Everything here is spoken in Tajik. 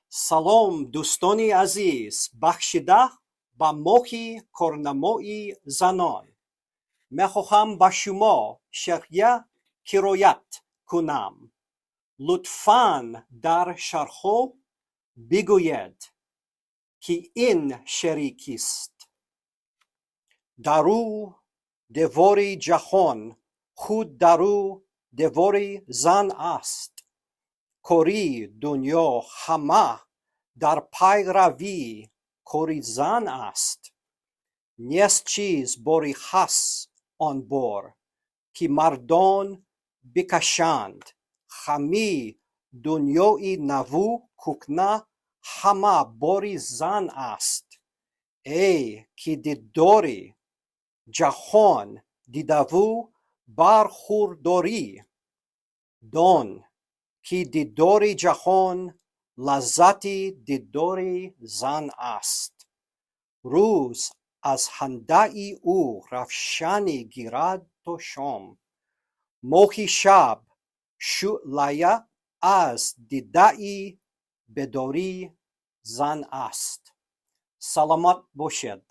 Салом, дӯстони азиз, бахшида ба Моҳи корнамои занон мехоҳам ба шумо шеъре қироат кунам. Лутфан дар шарҳҳо бигӯед, ки ин шеъри кист. Дару девори ҷаҳон худ дару девори зан аст. Кори дунё ҳама дар пайравии кори зан аст. Нест чиз бори хас он бор, ки мардон бикашанд. Ҳами дунёи наву кӯҳна ҳама бори зан аст. Эй ки дидори ҷаҳон дидаву бархурдорӣ, дон, ки дидори ҷаҳон лаззати дидори зан аст. Рӯз аз хандаи ӯ равшанӣ гирад то шом. Моҳи шаб шӯълае аз дидаи бедори зан аст. Саломат бошед.